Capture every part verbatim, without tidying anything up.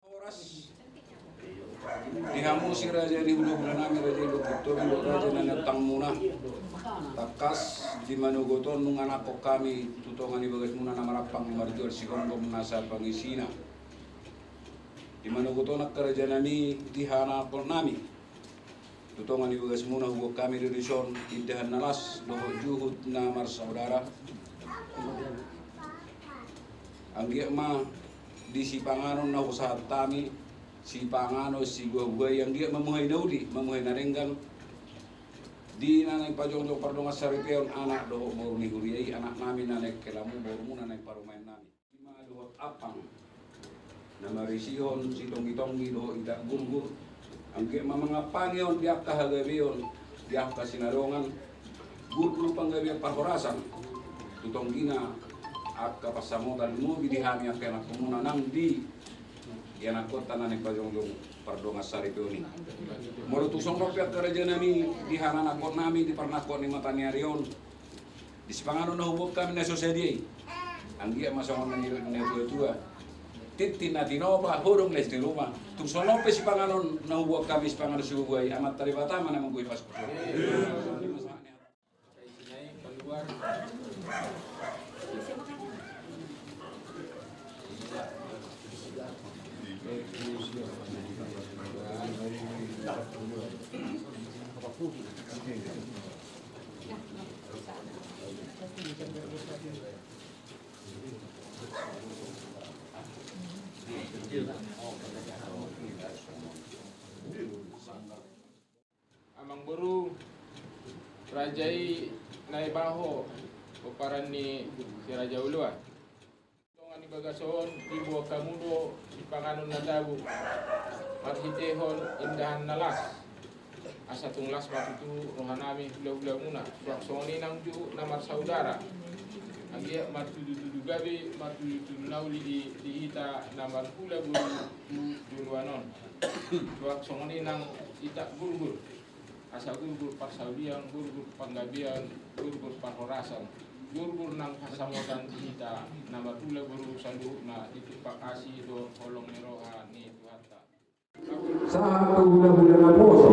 Horas. Di hamu si raja ni hulahula nami, raja ni Lombu Tobing, raja na nian tangmuna. Tangkas di manogot on nunga nangkok hami tu tonga ni bagasmuna na marampang marjual sigomgom nasa pangisina. Di manogot on angka raja nami, di hanakkon nami tu tonga ni bagasmuna huboan hami do dison indahan na las dohot juhut na marsaudara. Anggiat ma di sipanganon na hupasahat hami, sipanganon sibuhabuhai, anggiat ma muhai na uli, ma muhai na denggan. Di na naeng pajongjong pardongan saripeon anak dohot boru ni huria i, anak nami na naeng helamu, borumu na naeng parumaen nami. Ima dohot ampang na marisihon sitonggitonggi dohot itak gurgur. Anggiat ma mangampangi on di angka hagabeon, di angka sinadongan, gurgur panggabean parhorasan tu tonggina angka pansamotan, lumobi di hami angka ianakkonmuna nang di ianakkonta na naeng pajongjong pardongan saripeon i. Molo tung songon on pe angka raja nami, di hanakkon nami di parnangkok ni mata ni ari on, di sipanganon na huboan hami na so sadia i, anggiat ma songon na nidok ni natuatua: Tintin na tinopa, hudung les di ruma. Tung songon on pe sipanganon na huboan hami, sipanganon sibuhabuhai, Amanta Debata ma na manggohi pasupasuon. Amangboru, raja i Naibaho, pomparan ni Si Raja Oloan. Tonga ni bagas on diboan hamu do sipanganon na tabo marhitehon indahan na las, asa tung las ma tutu roha nami hulahulamuna. Suang songon i nang juhut na marsaudara, anggiat martudutudu gabe, martudutudu na uli di, di hita na marhula boru tu joloan on. Suang songon i nang itak gurgur, asa gurgur parsaulian, gurgur panggabean, gurgur parhorasan, gurgur nang pansamotan di hita na marhula boru saluhutna, ditumpak asi dohot holong ni roha ni Tuhanta. Sahat tu hulahula naposo,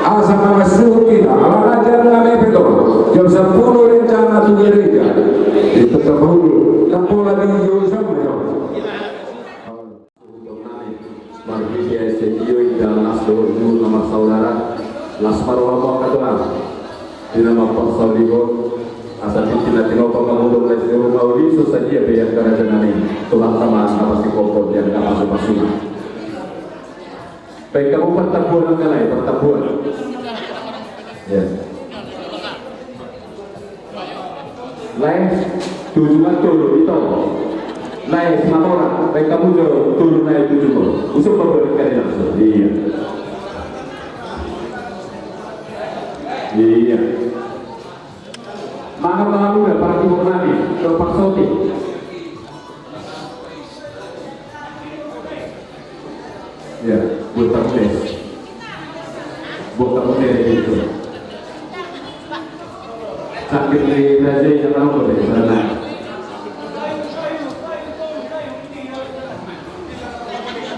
asa na mangasuhon hita, ala na jam na mepet on, jam sampulu lencana tu gereja. Tapahudo, tapola di jolo sama jo. Marhite asa tio indahan las dohot jujur na marsaudara, las ma rohamu angka tulang. Di na mamparsaulihon, asa tingki na tinopa mangudok na siru mauli so sadia pe angka raja nami, Tuhanta ma na pasingkophon di angka pasupasuna. Baen hamu partabuan angka lae, partabuan. Ya. Lae, tu ujung an tolu, ito. Lae, Simanjorang, baen hamu jo tolu lae tu ujung an. Usung baboa kali langsung. Iya. Iya. Mangan mangan uda, para timur nami, kalau Pak Soti. Ya, buat kamu deh. Buat kamu deh itu. Sakit di raja yang tahu boleh sana.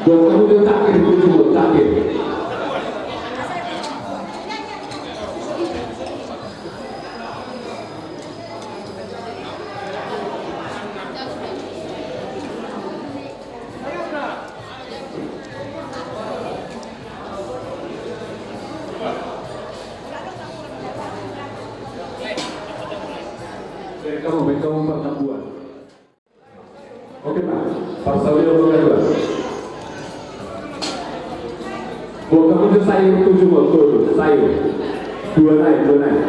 Buat kamu tuh sakit, itu buat sakit. Baen hamu, baen hamu partabuan. Oke, Pak. Parsaulian nomor dua. Buat kamu itu sayur tujuh, buat tuh, sayur. Dua naik, dua naik.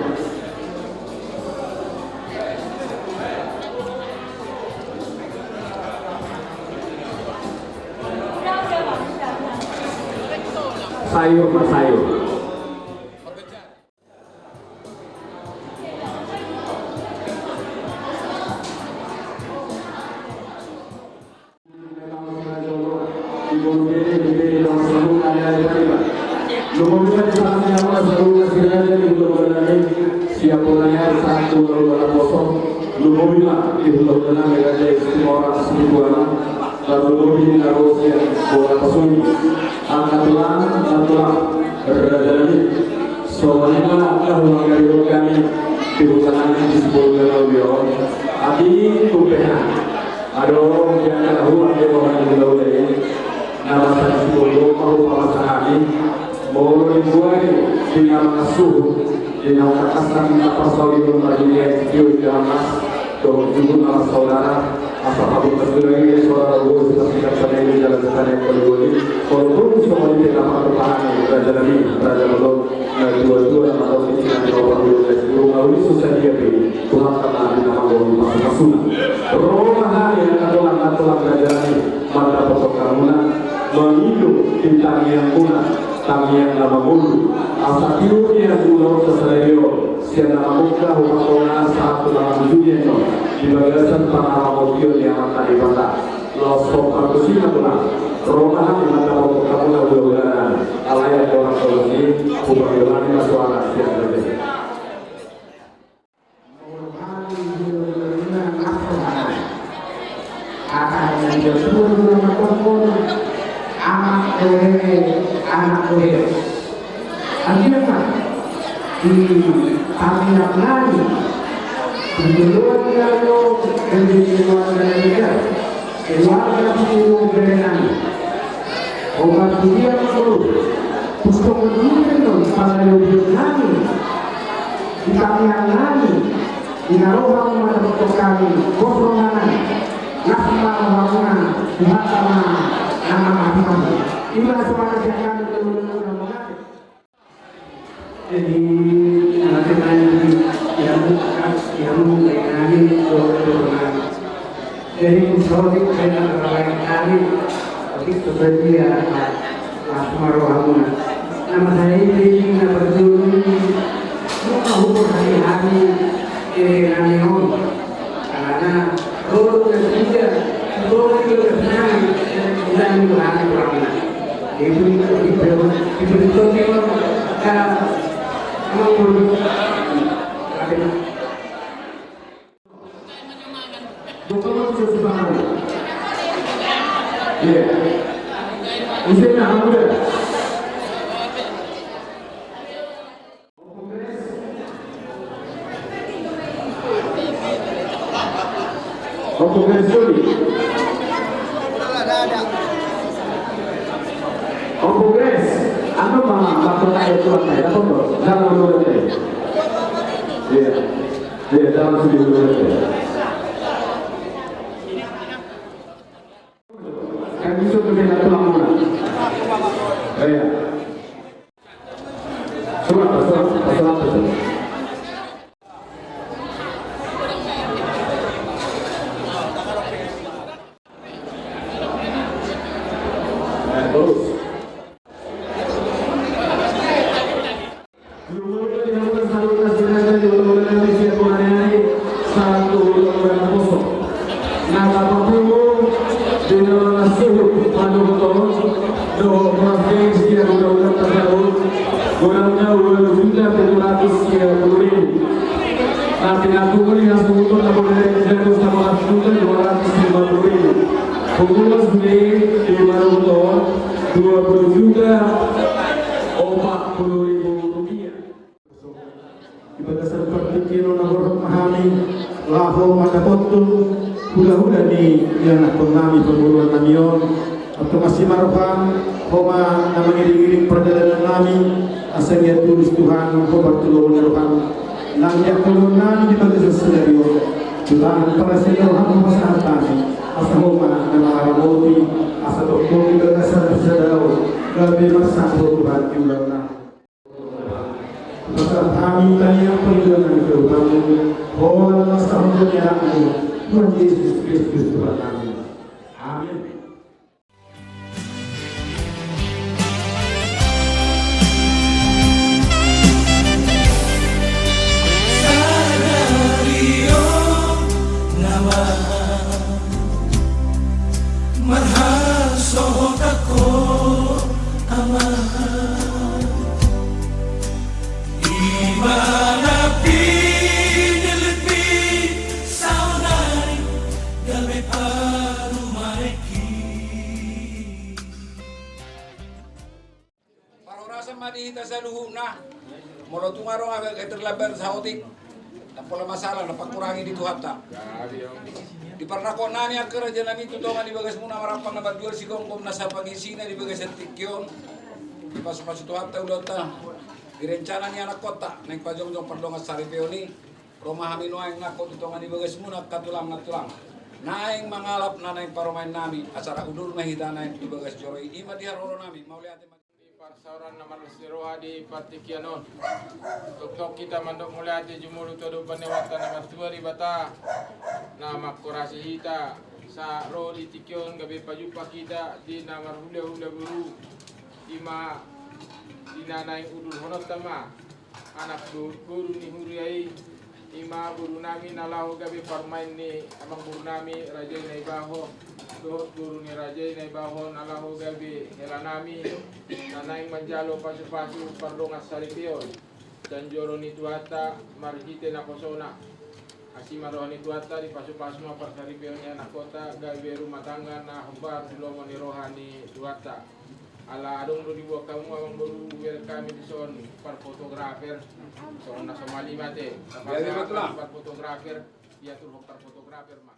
Sayur, Pak, sayur. Siap bola ya, satu, dua, dua, kosong. Lumobi ma di hulahula nami Raja Istimewa Sibuana, lalu lumobi na ro sian bola pasuni. Angka tulang, angka tulang, raja nami. Songon i ma na hurang dari hurang nami di huta nami di Sibolga na uliaon. Adi tumpehan. Adong di angka na hurang di boha ni hulahula i. Na masa di Sibolga ma hupamasa hami. Molo di buari di na mangasuhut di na ungkakasan na pasaulihon marhite sitio di hamas dohot jujur na marsaudara. Asa pabungkas suda i saudara guru sipasikat panelu jalan sipaniak kali wali. Molo tolu songon i pe na partupahan raja nami raja bolon na dua-dua na mangoli di na dua puluh dua belas guru mauli so sadia pe Tuhan karena di na mangoli pasu-pasuna. Roha ni angka tulang na tulang raja nami. Mandapothon hamuna mangido di tangiangmuna, tangiang na mangolu. Asa tiur ia guna on sadari on sian na mangungkap hupatonga sahat tu na mangujungi on di bagasan pangaramoti ni Amanta Debata. Laos pomparan tusi na tulang roha ni mandapothon hamuna hulahula nami. Alai anggo orang solusi hubagi roha ni masuara sian raja. Anak bohe, anak bohe. Artinya apa? Di tangiang nami, di luar nami, di luar nami. Keluarga di Timur Berenang. Obat dia perlu. Pusok berguna non pada lebih nami. Di tangiang nami. Di naroha mata betok kami. Kosong nami. Nasma rohamuna. Tuhan sama. Nama mati kami. Ima suara siang kami. Jadi, nanti main di yang buka, yang buka yang angin, doa doa. Jadi, musafir saya nak terlalu kali, tapi seperti dia, Mas Marohamuna. Nama saya ini, nama Zul, muka umur hari-hari, eh, nani on. Karena roh dan tiga, roh itu bersenang dan bilang itu hati kurang. Itu itu itu itu itu Iya. Ise na hamu da. Ompu Grace Joni. Ompu Grace, anu ma, ma kota itu apa ya? Apa tuh? Jangan dulu deh. Iya. Iya, jangan sedih dulu deh. Kan bisa tuh dia tulang mana? Iya. Surat, surat, surat, surat. Na tapapungu di na suhut padohoton dohot horas ni sian undang-undang tarsahut, godangna ualu juta pitu ratus sia pulu ribu. Na pinapungu di hasuhuton na bodari jatuh sama satu juta dua ratus lima puluh ribu. Punguan sude di padohoton dua puluh juta opat puluh ribu rupiah. Di bagasan partingkian on na borhat ma hami laho mandapothon hulahula ni ianakhon nami parboruan nami on. Antong asi ma roham, ho ma na mangiring-iring pardalanan nami, asa ia tulus Tuhan ho partulongon ni roham. Nang di angka ulaon nami di bagasan sadari on, Tuhan, parasian roham ma pasahat hami, asa ho ma na mangaramoti, asa tongtong di bagasan sadari on gabe marsamot Tuhan di ulaon nami. Pasahat hami taniang panggilan nami tu Tuhan, holan na sahundul ni anakmu, Tuhan Jesus Kristus Tuhan nami. Amin. Marhasohotan ho, Ama. Ima na pinillit ni saonari gabe parumaenki. Parhorasan ma di hita saluhutna. Molo tung adong angka keterlambatan saotik, ndang pola masalah, na pangkurangi di Tuhanta. Di parnangkok nami angka raja nami tu tonga ni bagasmuna marampang na marjual sigomgom nasa pangisina di bagasan tingki on. Dipasupasu Tuhanta ulaonta, di rencana ni anakkonta naeng pajongjong pardongan saripeon i. Ro ma hami nuaeng nangkok tu tonga ni bagasmuna angka tulang na tulang naeng mangalap na naeng parumaen nami, asa rap udur ma hita naeng tu bagas joro i. Ima di haroro nami, mauliate ma. Di parsaoran na marlas ni roha di partingkian on, tongtong hita mandok mauliate jumolo tu adopan ni Amanta na martua Debata na manghorasi hita, asa ro di tingki on gabe pajumpang hita di na marhulahula boru. Ima di na naeng udurhononta ma anak dohot boru ni huria i. Ima boru nami na laho gabe parumaen ni amangboru nami raja i Naibaho, dohot boru ni raja i Naibaho na laho gabe hela nami, na naeng manjalo pasupasu pardongan saripeon sian joro ni Tuhanta marhite naposona. Asi ma roha ni Tuhanta, dipasupasu ma parsaripeon ni anakkonta gabe rumah tangga na hombar tu lomo ni roha ni Tuhanta. Ala adong do diboan hamu amangboru, welcome dison parfotografer. Songon na somalima te. Jadi, betul lah. Parfotografer, ia turhon parfotografer ma.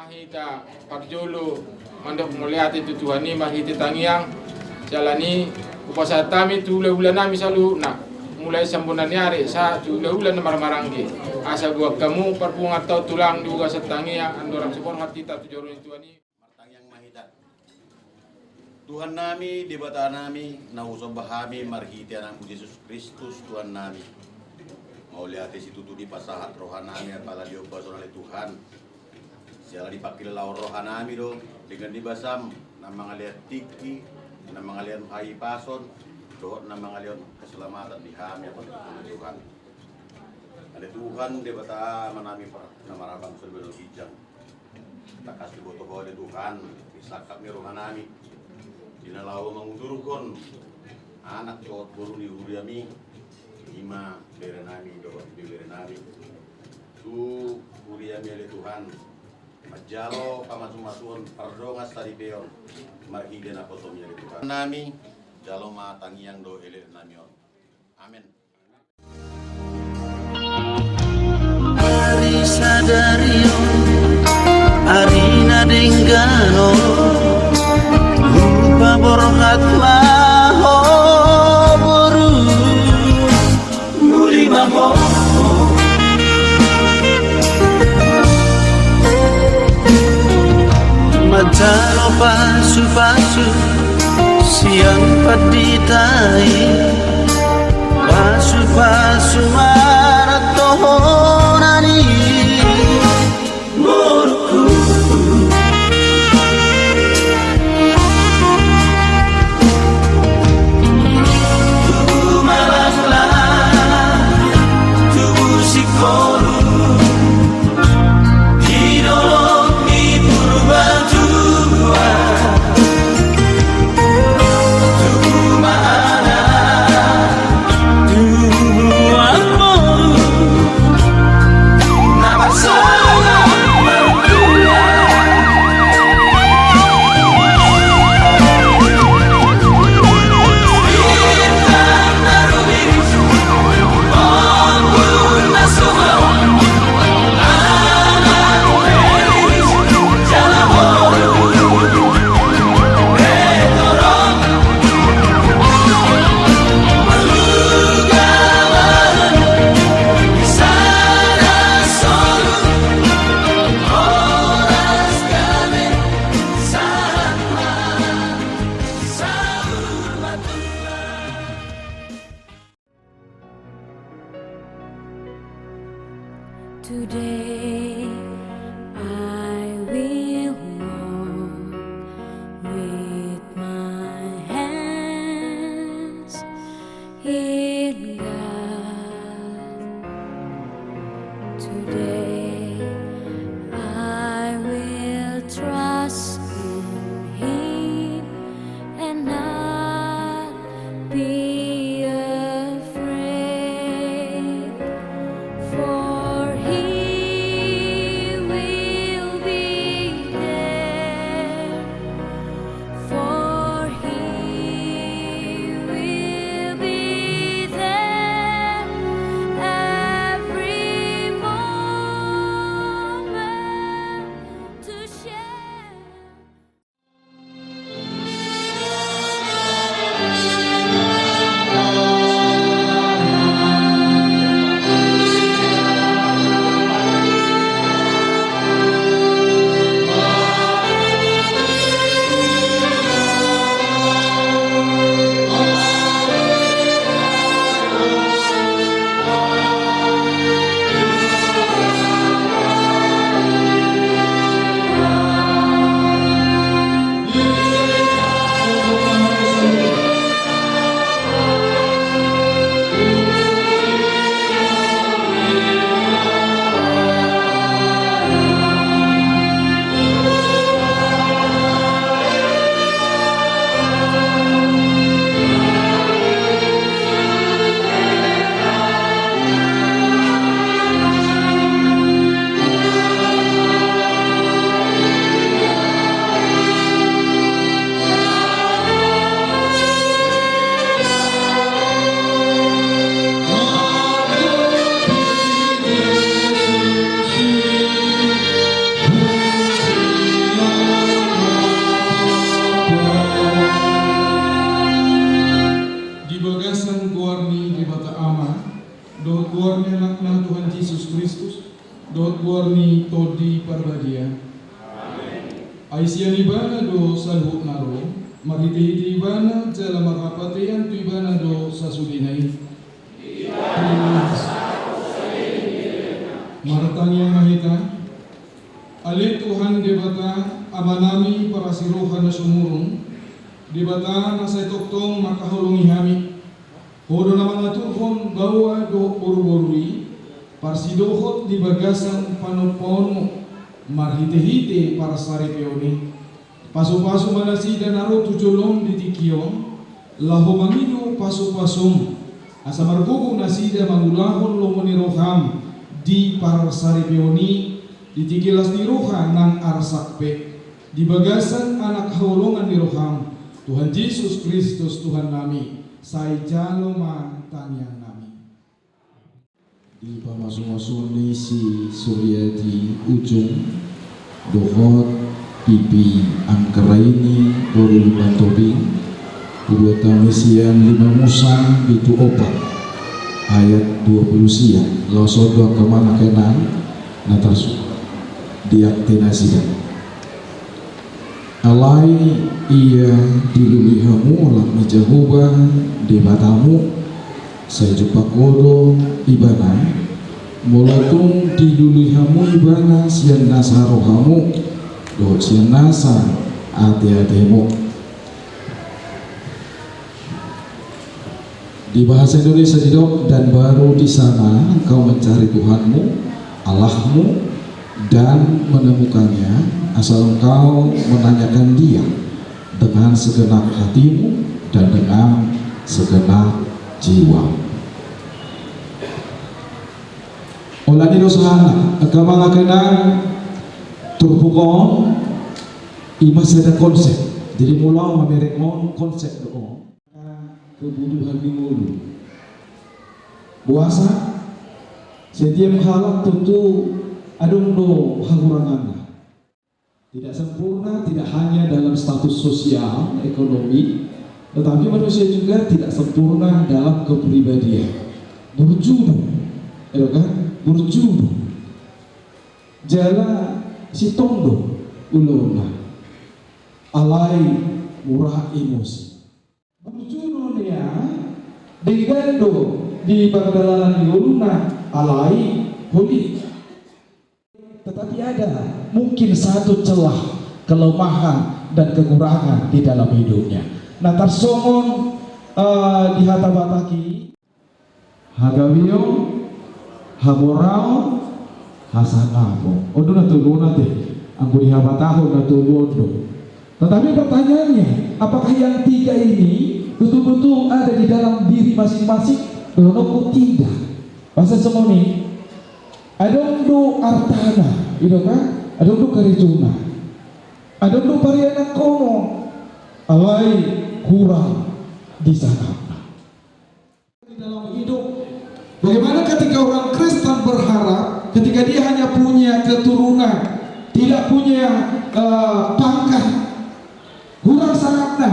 Hita parjolo mandok mauliate tu Tuhan i marhite tangiang. Jala ni hupasahat hami tu hula-hula nami saluhutna, mulai sian bona ni ari sahat tu hula-hula na marhahamaranggi, asa boan hamu parpunguanta on tulang di bagasan tangiang, andorang so borhat hita tu joro ni Tuhan i. Martangiang ma hita. Tuhan nami, Debata nami, na husomba hami marhite Anakmu Jesus Kristus Tuhan nami, mauliate situtu dipasahat roha nami apala di ombas on ale Tuhan. Siala dipangkilalaon roha nami do dengan ni basam na mangalehon tingki, na mangalehon hahipason, dohot na mangalehon keselamatan di hami apala di Tuhan. Ale Tuhan, Debata Ama nami, na marhabangsa di banua ginjang. Tangkas diboto Ho ale Tuhan, di sangkap ni roha nami, di na laho mangudurhon anak dohot boru ni huriami, i ma bere nami dohot ibebere nami, tu huriami ale Tuhan, manjalo pamasumasuon pardongan saripeon marhite naposomi ale Tuhan. Nami, jalo ma tangiang dohot elek nami on. Amen. Ari sadari on, ari na denggan on, hupaborhat ma ho boru, muli ma ho. Manjalo pasupasu sian pandita i, pasupasu martohonan i, borungku. Tubu ma laklak, tubu singkoru, di dolok ni Purbatua. Tubu ma anak, tubu ma Kristus, dohot goar ni Tondi Parbadia. Ai sian Ibana do saluhut na ro, marhitehite Ibana jala marhapatean tu Ibana do sasudena i. Martangiang ma hita. Ale Tuhan Debata, Amanami parasi roha na sumurung, Debata na sai tongtong mangkaholongi hami. Ho do na mangaturhon baoa dohot boruboru i, parsidohot di bagasan panomparMu, marhitehite parsaripeon i. Pasupasu ma nasida na ro tu jolom di tingki on, laho mangido pasupasuM, asa margogo nasida mangulahon lomo ni rohaM di parsaripeon i, di tingki las ni roha nang arsak pe, di bagasan anak haholongan ni rohaM, Tuhan Jesus Kristus Tuhannami. Sai jalo ma tangiangnami. Di pamasumasuon ni si Suryadi Ujung dohot Pipi Anggraini boru Lumban Tobing, hubuat hami sian lima Musa pitu opat ayat dua puluh sia, laos on do angka amang angka inang na tarsurat di akte nasida. Alai ia dilului hamu olat ni Jahowa Debatamu, sai jumpang ho do Ibana, molo tung dilului hamu Ibana sian nasa rohamu dohot sian nasa ateatemu. Di bahasa Indonesia didok, dan baru di sana engkau mencari Tuhanmu, Allahmu, dan menemukannya, asal engkau menanyakan Dia dengan segenap hatimu dan dengan segenap jiwamu. Olat ni do sahana, angka amang angka inang, turpuk on, i ma sada konsep. Jadi molo ahu mamereng on, konsep do on. Kebutuhan ni ngolu. Boasa? Setiap halak tontu adong do hahuranganna. Tidak sempurna tidak hanya dalam status sosial, ekonomi, tetapi manusia juga tidak sempurna dalam kepribadian. Burju do, ya kan? Burju do. Jala sintong do ulaonna. Alai mura emosi. Burju do nian, denggan do di pardalanan ni ngoluna, alai holit. Tetapi ada mungkin satu celah kelemahan dan kekurangan di dalam hidupnya. Nah, tarsongon, eh, di hata Batak i, hagabeon, hamoraon, hasangapon. On do na tolu on ate. Anggo dihabatahon na tolu on do. Tetapi pertanyaannya, apakah yang tiga ini betul-betul ada di dalam diri masing-masing? Dohononku tidak. Boasa songon i? Adong do artana, i do kan? Adong do karejona. Adong do parianakhonon. Alai hurang di sangapna. Di dalam hidup. Bagaimana ketika orang Kristen berharap, ketika dia hanya punya keturunan, tidak punya, eh, pangkat, hurang sangapna?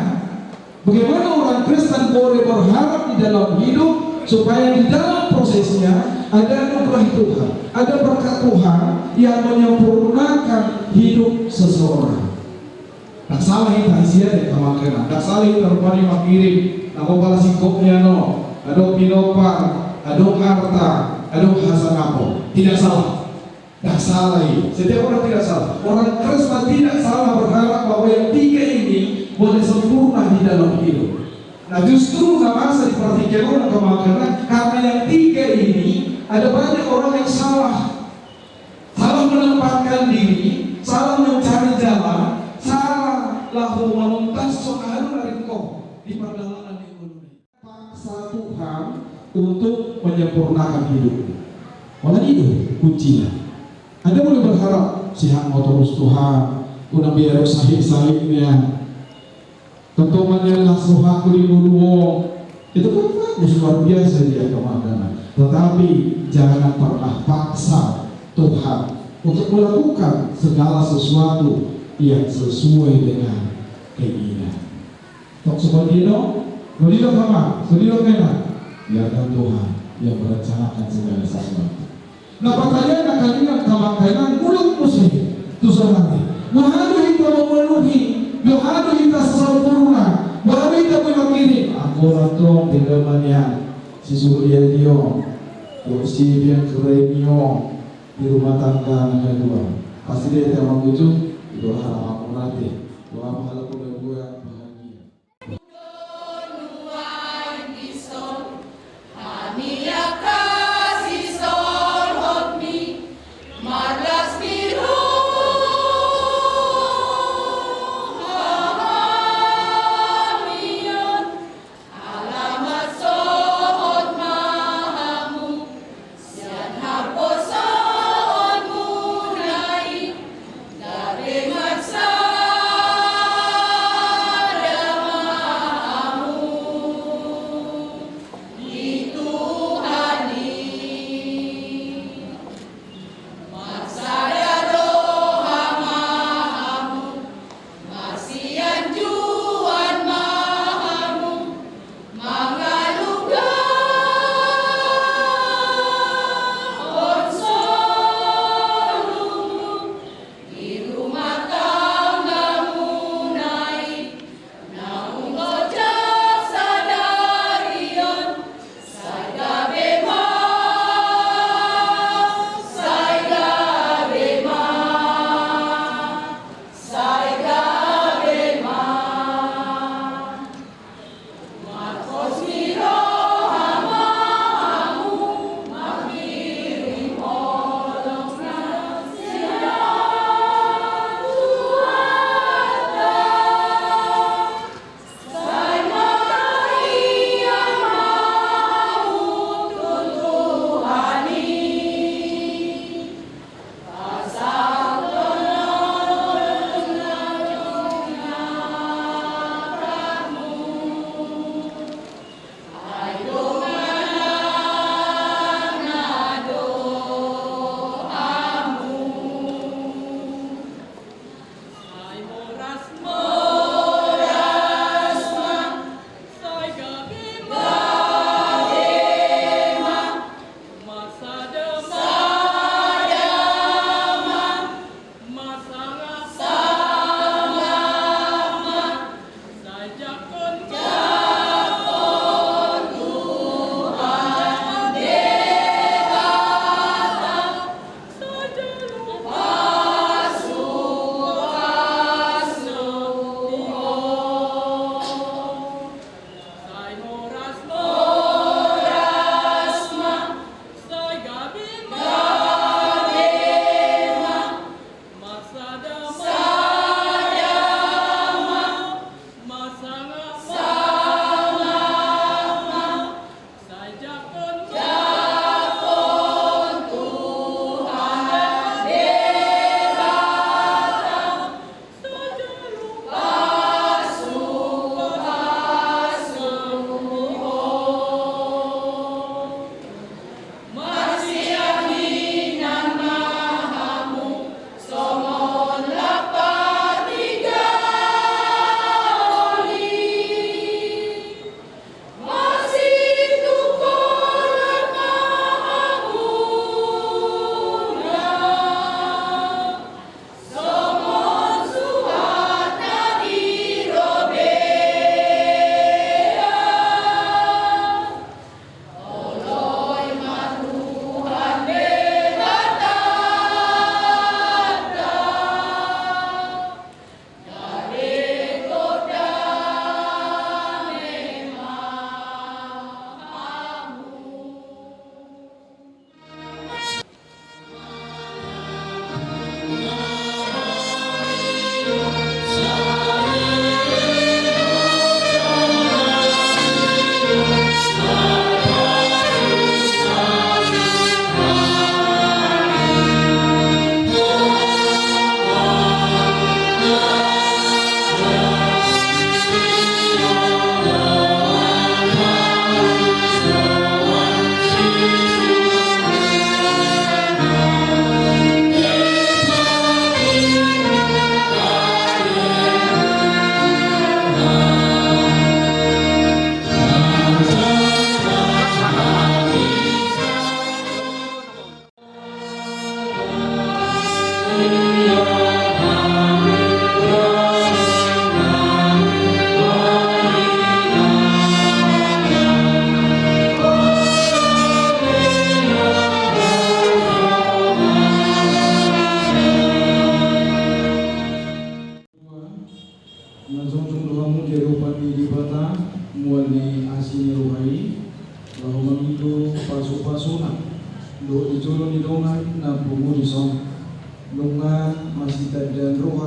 Bagaimana orang Kristen boleh berharap di dalam hidup supaya di dalam prosesnya ada anugerah Tuhan, ada berkat Tuhan yang menyempurnakan hidup seseorang? Ndang sala hita, sia de, amang inang. Ndang sala hita rupani mangirim, nang holan singkop ni ano, adong pinompar, adong arta, adong hasangapon. Tidak salah. Ndang sala i. Setiap orang tidak salah. Orang Kristen tidak salah berharap bahwa yang tiga ini boleh sempurna di dalam hidup. Nah, justru na masa di partingkian on, amang inang, karena yang tiga ini ada banyak orang yang salah. Salah menempatkan diri, salah mencari jalan, salah laho manuntas songon hal na ringkot di pardalanan ni ngoluna. Paksa Tuhan untuk menyempurnakan hidupmu. Olat i do kuncina. Anda boleh berharap, sihat mau terus Tuhan, unang biar sahit-sahit nian. Tontu manjelas rohangku di ngolu on. Itu kan bagus, luar biasa dia kemakanan. Tetapi jangan pernah paksa Tuhan untuk melakukan segala sesuatu yang sesuai dengan keinginan. Tok seperti itu, beliau kemana? Beliau kena. Biarkan Tuhan yang merencanakan segala sesuatu. Na patajana kalingan, tamangkalingan, mulak muse tu sorga i. Boha do hita mamanuhi, boha do hita sasomburna, boha do hita boi mangkirim. Anggo na tong di lama nian, si Surya i on, dohot si Biang Keremi on, di rumah tangga na dua. Pasti dia tidak mangujung, itu harap aku nanti. Doa pahala pun buat bahagia.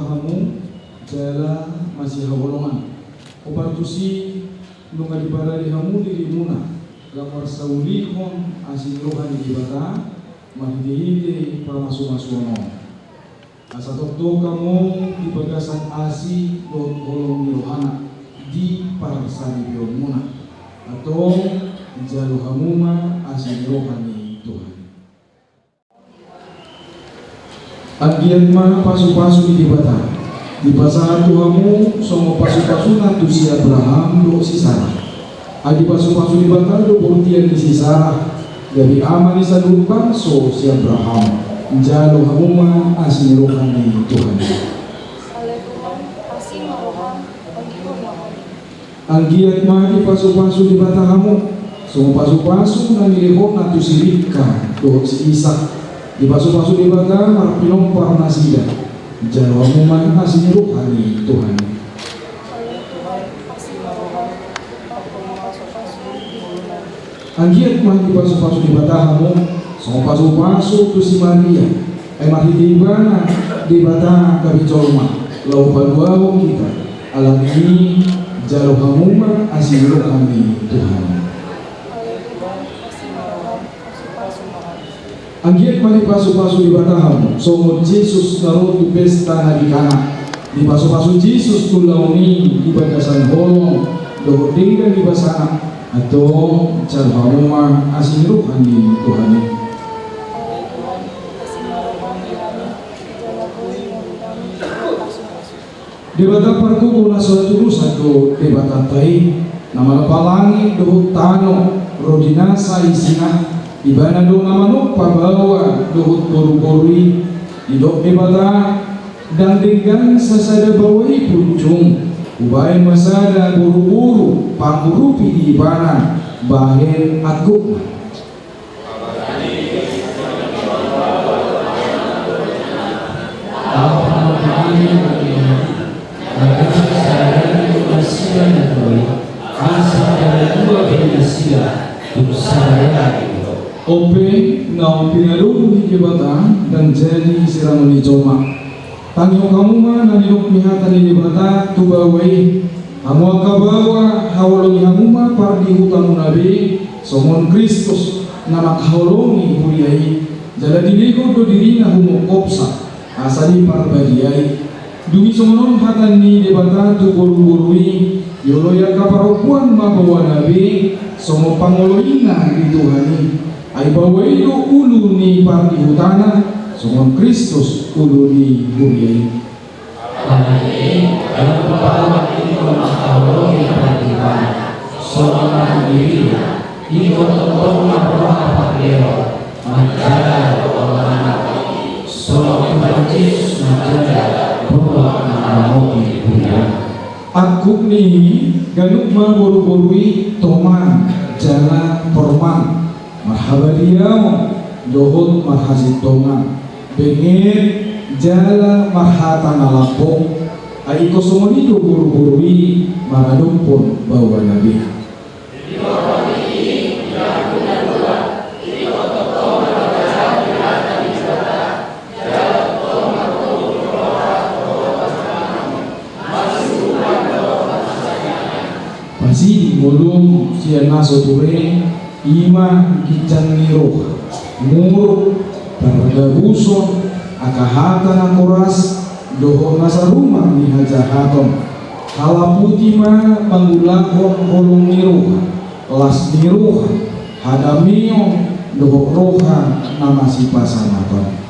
hamu jala masihaholongan. Hombar tusi nunga diparade hamu dirimuna, laho marsaulihon asi ni roha ni Debata, marhitehite pamasumasuon on. Asa tongtong hamu di bagasan asi dohot holong ni rohana di parsaripeonmuna. Antong jalo hamu ma asi ni roha ni Tuhan. Anggiat ma pasupasu ni Debata dipasahat tu hamu songon pasupasuna tu si Abraham dohot si Sara. Ai dipasupasu Debata do bortian ni si Sara, gabe ama ni saluhut bangso si Abraham. Jalo hamu ma asi ni roha ni Tuhan. Ale Tuhan, asi ma roham, tondihon ma hami. Anggiat ma dipasupasu Debata hamu songon pasupasu na nilehonna tu si Ribka dohot si Isak. Dipasupasu Debata marpinompar nasida. Jalo hamu ma asi ni roha ni Tuhan. Ale Tuhan, asi ma roham, tondihon ma pasupasu di ngoluna. Anggiat ma dipasupasu Debata hamu songon pasupasu tu si Maria. Ai marhite ibana Debata gabe jolma laho paluahon hita. Alani i jalo hamu ma asi ni roha ni Tuhan. Anggiat ma dipasupasu Debata hamu songon Jesus na ro tu pesta na di Kana. Dipasupasu Jesus tu ulaon i di bagasan holong dohot denggan ni basana. Antong jalo hamu ma asi ni roha ni Tuhan i. Debata pargogo na so haturusan do Debatanta i, na manompa langit dohot tano ro di nasa isina. Ibana do na manompa baoa dohot boruboru i. Didok Debata, ndang denggan sasada baoa i punjung, hubaen ma sada boruboru pangurupi di ibana bahen angkupna. Ope, naung pinalobi ni Debata ndang jadi sirangon ni jolma. Tangihon hamu ma na nidok ni hata ni Debata tu baoa i. Hamu angka baoa, haholongi hamu ma pardihutamuna be songon Kristus na manghaholongi huria i. Jala dilehon do dirina humongkopsa asa diparbadiai. Dung i songon on hata ni Debata tu boruboru i, dioloi angka parompuan ma baoana be songon pangoloina di Tuhan i. Ai baoa i do ulu ni pardihutana, songon Kristus ulu ni huria i. Alani i, ganup baoa ingkon manghaholongi pardihutana, songon na dirina, ingkon tongtong marroha parlehon, manjalo roha na, songon Tuhan Jesus manjalo roha na mangaramoti huria. Angkup ni i, ganup ma boruboru i toman jala porman, marhabadiaon dohot marhasintongan, benget jala marhata na lambok. Ai ingkon songon i do boruboru i maradophon baoana be. Pasiding ngolum sian na so ture, i ma ginjang ni roha, muruk, pardabuson, angka hata na koras, dohot na sarumak ni hajahaton. Halaputi ma mangulahon holong ni roha, las ni roha, hadameon, dohot roha na masipasangapon.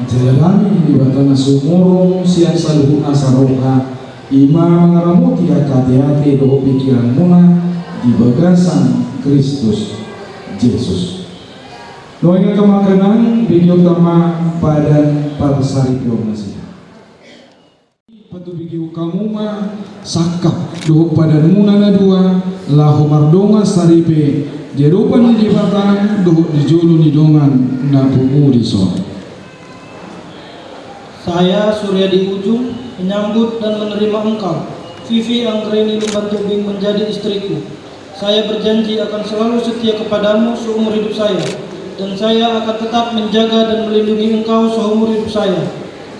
Jala dame ni Debata na sumurung sian saluhut nasa roha, i ma mangaramoti angka ateate dohot pingkiranmuna di bagasan Kristus Jesus. Nuaeng angka amang inang, bege hita ma padan parsaripeon nasida. Patubegehon hamu ma sangkap dohot padanmuna na dua, laho mardongan saripe di adopan ni Debata dohot di jolo ni dongan na pungu dison. Saya, Suryadi Ujung, menyambut dan menerima engkau, Vivi Anggraini Lumban Tobing menjadi istriku. Saya berjanji akan selalu setia kepadamu seumur hidup saya, dan saya akan tetap menjaga dan melindungi engkau seumur hidup saya.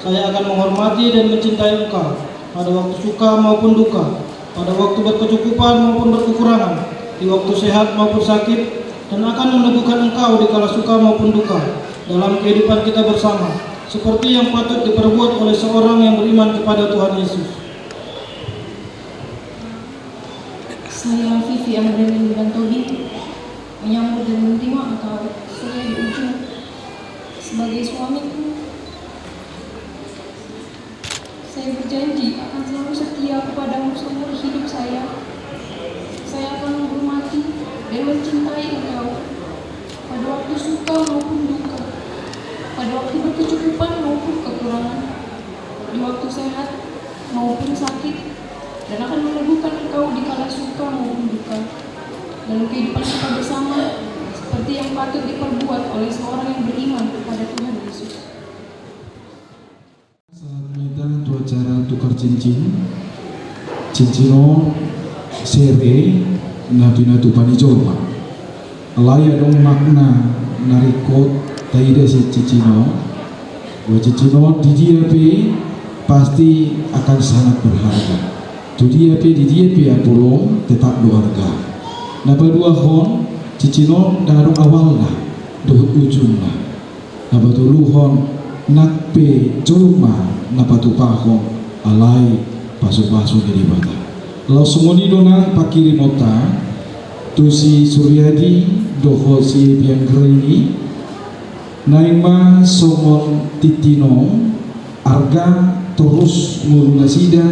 Saya akan menghormati dan mencintai engkau pada waktu suka maupun duka, pada waktu berkecukupan maupun berkekurangan, di waktu sehat maupun sakit, dan akan meneguhkan engkau di kala suka maupun duka dalam kehidupan kita bersama, seperti yang patut diperbuat oleh seorang yang beriman kepada Tuhan Yesus. Saya, Vivi Anggraini Lumban Tobing, menyambut dan menerima engkau, Suryadi Ujung, sebagai suamiku. Saya berjanji akan selalu setia kepadamu seumur hidup saya. Saya akan menghormati dan mencintai engkau pada waktu suka maupun duka, pada waktu berkecukupan maupun kekurangan, di waktu sehat maupun sakit, dan akan meneguhkan engkau di kala suka maupun duka dalam kehidupan kita bersama, seperti yang patut diperbuat oleh seorang yang beriman kepada Tuhan Yesus. Sahat ma hita tu acara tukar cincin. Cincin on sere na pinatupa ni jolma. Alai adong makna na ringkot taida sian cincin on. Bahwa cincin on di dia pe pasti akan sangat berharga. Tu dia pe, di dia pe amang boru, tetap do arga. Na paduahon, cincin on ndang adong awalna dohot ujungna. Na patoluhon, nang pe jolma na patupahon alai pasupasu ni Debata. Laos songon i do nang panghirimonta tu si Suryadi dohot si Evi Anggraini, naeng ma songon tintin on, arga torus ngolu nasida,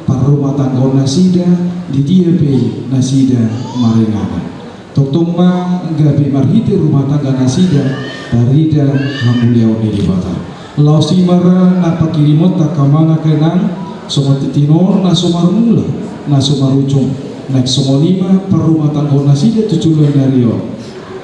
parrumatanggaon nasida, di dia pe nasida maringanan. Tongtong ma gabe marhite rumah tangga nasida tarida hamuliaon ni Debata. Laos i ma ra nang panghirimonta, angka amang, angka inang, songon tintin on na so marmula, na so marujung. Naeng songon i ma parrumatanggaon nasida tu joloan ni ari on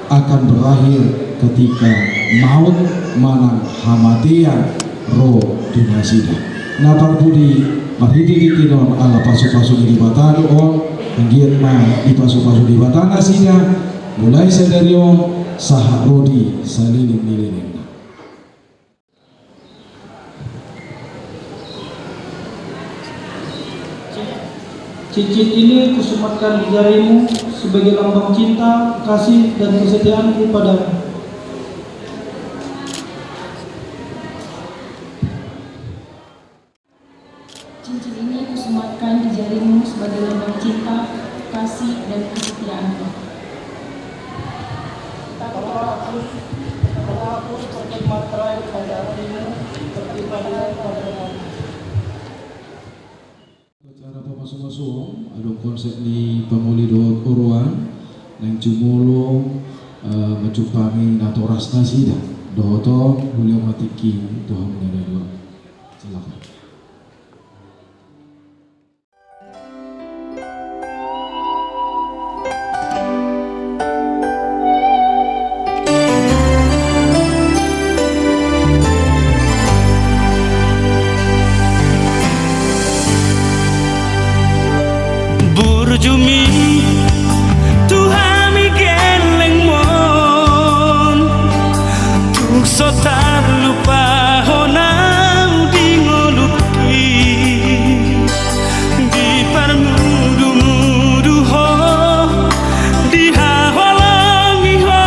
akan berakhir ketika maut manang hamatean ro tu nasida. Na parpudi, marhite tintin on ala pasupasu ni Debata do on, anggiat ma dipasupasu Debata nasida, mulai sadari on sahat ro di saleleng ni lelengna. Cincin ini kusumatkan di jarimu sebagai lambang cinta, kasih, dan kesetiaanku padamu. Cincin ini kusumatkan di jarimu sebagai lambang cinta, kasih, dan kesetiaanku. Tolonglah aku, tolonglah aku seperti materai pada apimu, seperti materai pada apimu. Acara pamasumasu on, adong konsep ni pamuli dohot oroan, naeng jumolo, eh, manjumpangi natoras nasida. Dohot on, hulehon ma tingki tu hamu na dua. Silakan. Burju mi tu hami gellengmon, tung so tarlupahon au di ngolungki. Diparmudumudu ho, dihaholongi ho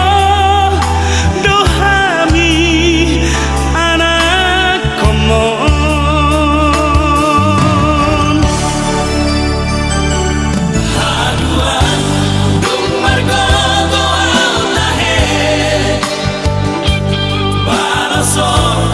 do hami anakkonmon. Haduan dung margogo au tahe, baloson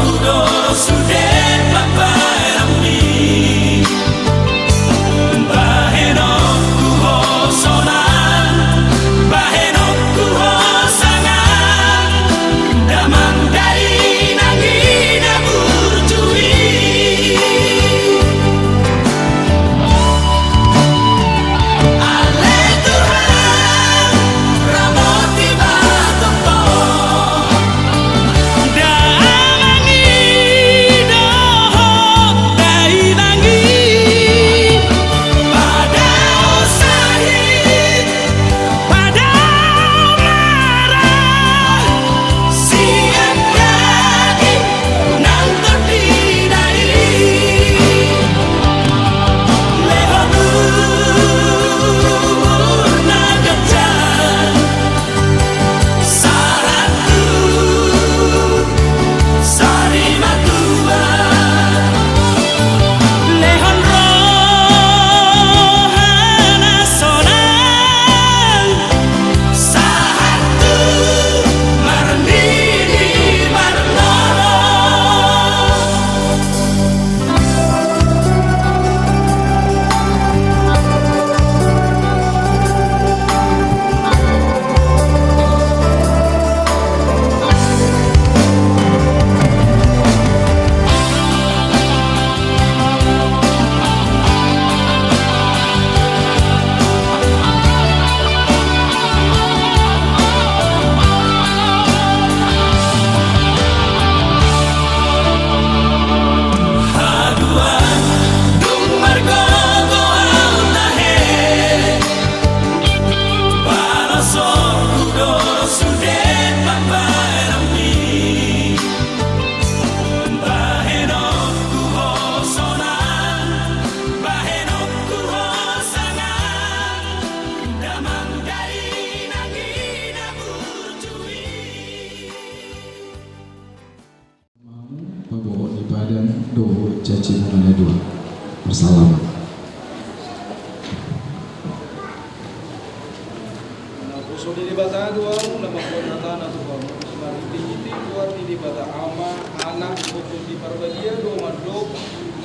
Songon i Debata do hamu na mamboan hatana tu hamu, marhitehite goar ni Debata Ama, Anak, Tondi Parbadia do mandok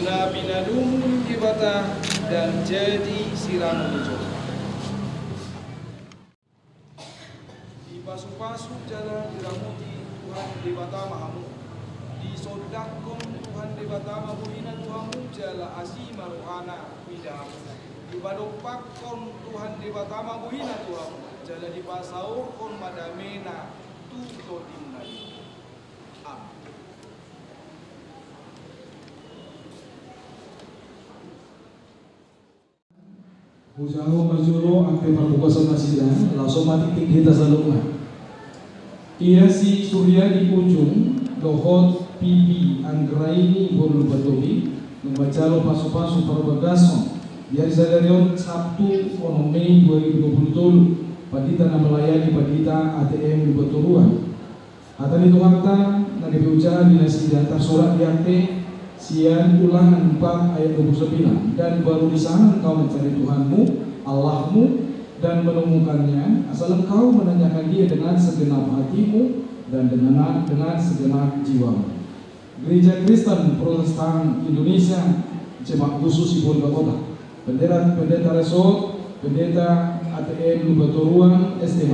na pinadomu ni Debata dan jadi sirangon ni jolma. Dipasupasu jala diramoti Tuhan Debata ma hamu. Disondangkon Tuhan Debata ma bohina tu hamu jala asi ma rohana mida hamu. Dipadompakkon Tuhan Debata ma bohina tu hamu jala dipasaorhon ma damena tu tondinna. Amen. Hujalo ma jolo angka parmukosan nasida, laos ma tingki hita saluhutna. Ia si Suryadi Ujung dohot Pipi Anggraini boru Lumbantobi, na manjalo pasupasu parbagason di ari sadari on Sabtu onom Mei dua ribu dua puluh tolu, pandita na melayani pandita A T M Lumbantoruan. Hata ni Tuhanta na gabe hujaha di nasida tarsurat di Ate sian ulangan empat ayat dua puluh sembilan, dan baru di sana engkau mencari Tuhanmu, Allahmu, dan menemukannya, asal engkau menanyakan Dia dengan segenap hatimu dan dengan, dengan segenap jiwamu. Gereja Kristen Protestan Indonesia, Jemaat Khusus Sibolga Kota. Pendeta, Pendeta Resort, Pendeta A T M Lumbantoruan S T H,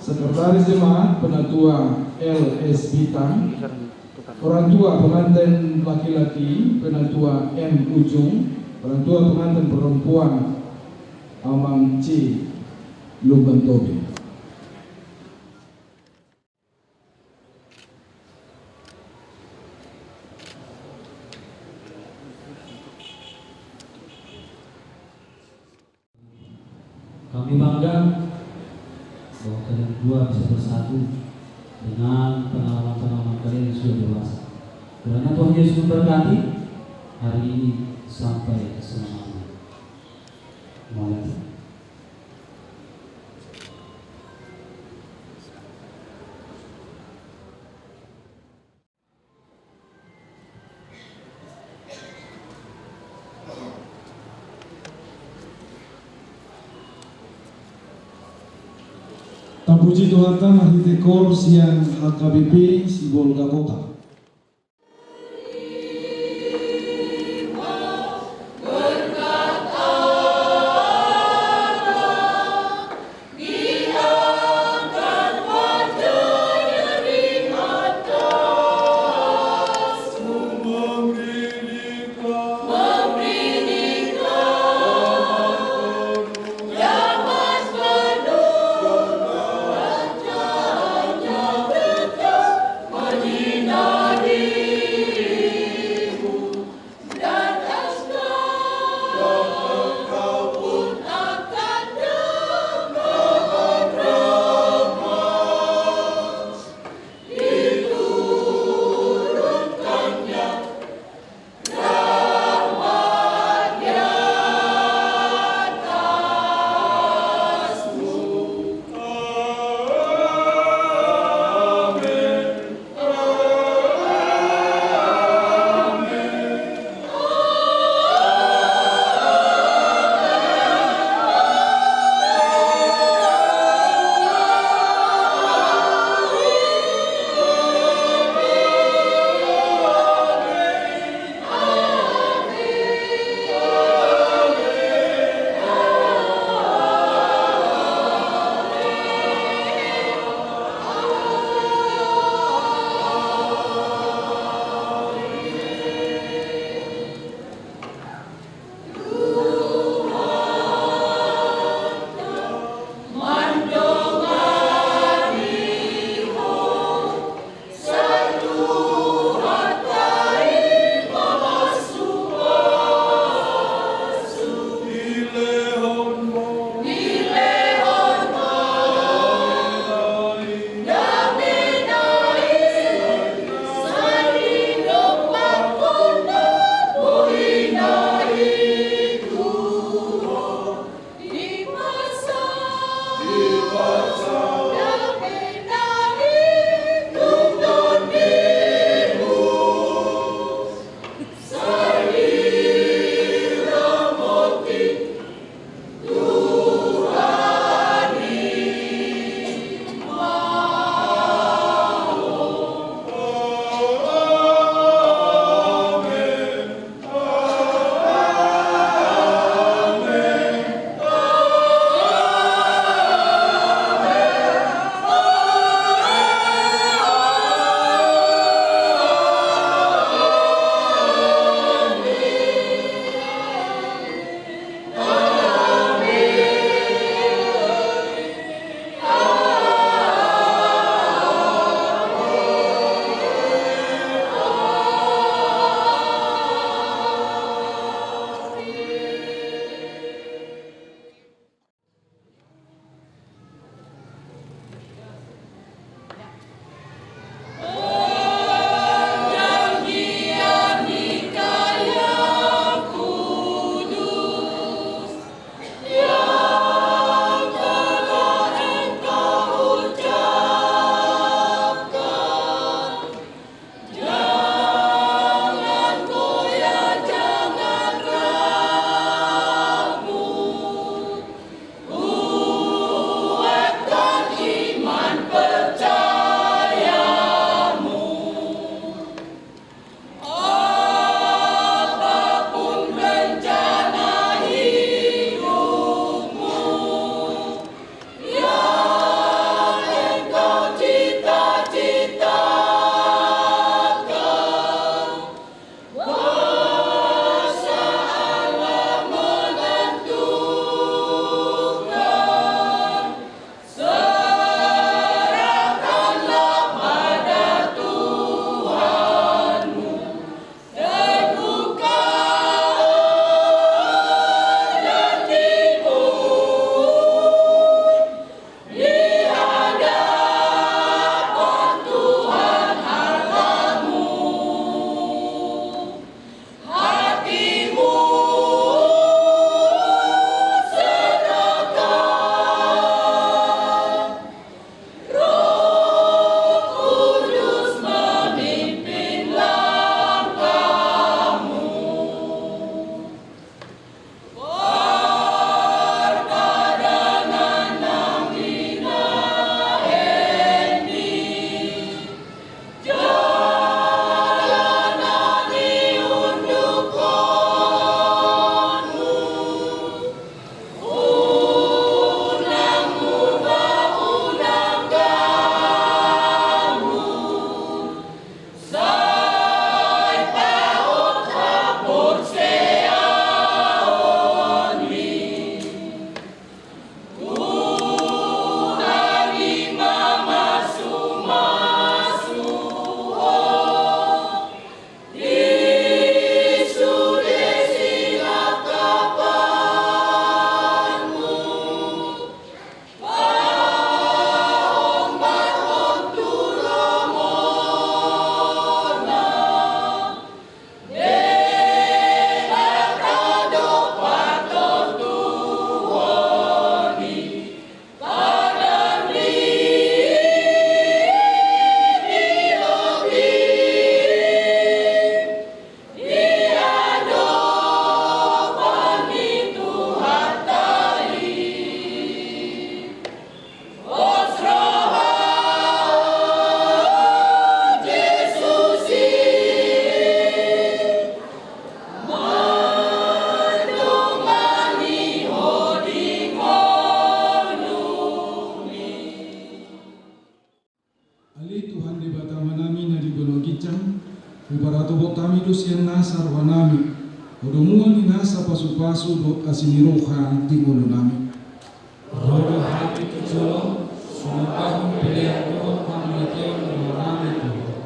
Sekretaris Jemaat, Penatua L S Bintang, orang tua pengantin laki-laki, Penatua M Ujung, orang tua pengantin perempuan, Amang C Lumbantobi. Kami bangga bahwa kalian dua bisa bersatu dengan pengalaman-pengalaman kalian yang sudah dewasa. Kiranya Tuhan Yesus memberkati hari ini sampai selama-lamanya. Amin. Tapuji Tuhanta marhite kor sian H K B P Sibolga Kota. Paratopot hami do sian nasa rohanami, hadomuan ni nasa pasupasu dohot asi ni roha di ngolunami. Ro do hami tu jolom, sumambahon pelean dohot hamuliateon ni rohanami tu Ho.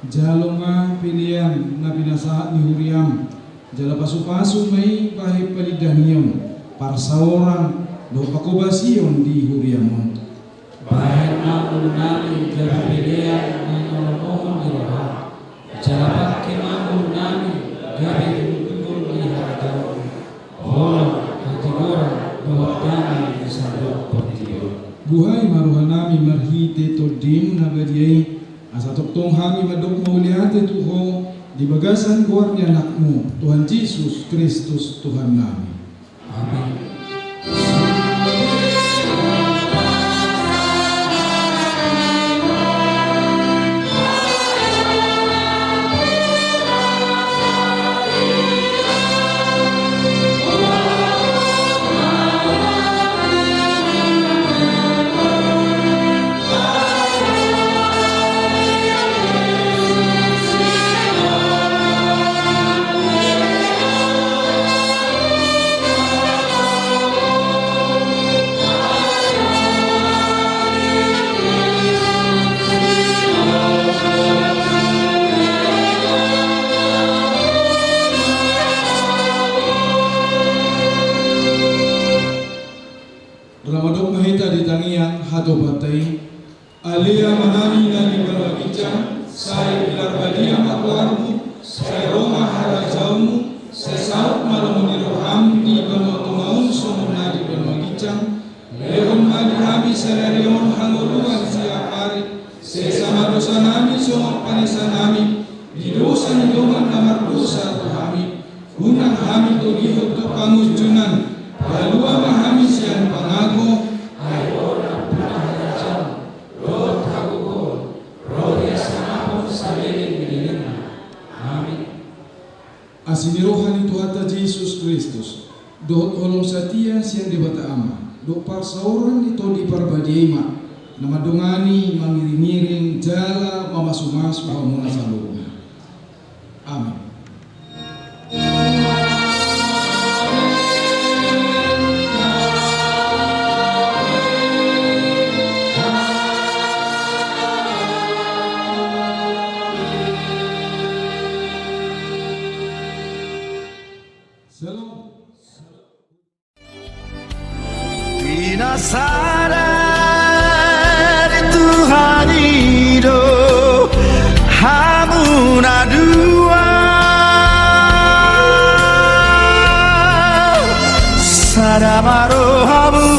Jalo ma pelean na pinasahat ni huriam, jala pasupasu ma i bahen panindangion, parsaoran dohot panghobasion di huriam on. Bahen ma ngolunami gabe pelean na nilomohon ni roham, jala pangke ma ngolunami gabe gulgulgul ni harajaonmu, holong, hatigoran dohot dame di sandok portibi on. Buhai ma rohanami marhite Tondim na badia i, asa tongtong hami mandok mauliate tu Ho di bagasan goar ni Anakmu, Tuhan Jesus Kristus Tuhannami. Amin. Ro ma hita di tangiang hatopanta i. Ale Amanami na di banua ginjang, sai pinarbadia ma goarmu, sai ro ma harajaonmu, sai saut ma lomo ni roham di banua tonga on songon na di banua ginjang. Lehon ma di hami sadari on hangoluan siapari, sesa ma dosanami songon panesanami di dosa ni dongan na mardosa tu hami. Unang hami togihon tu pangunjunan, palua ma hami sian pangago. Ai Ho do nampuna harajaon, dohot hagogoon, ro di hasangapon saleleng ni lelengna. Amin. Asi ni roha ni Tuhanta Jesus Kristus, dohot holong satia sian Debata Ama, dohot parsaoran ni Tondi Parbadia i ma na mandongani, mangiringiring jala mamasumasu hamuna saluhutna. Amin. Shalom. Pinasahat ni Tuhan i do hamu na dua, sada ma rohamu.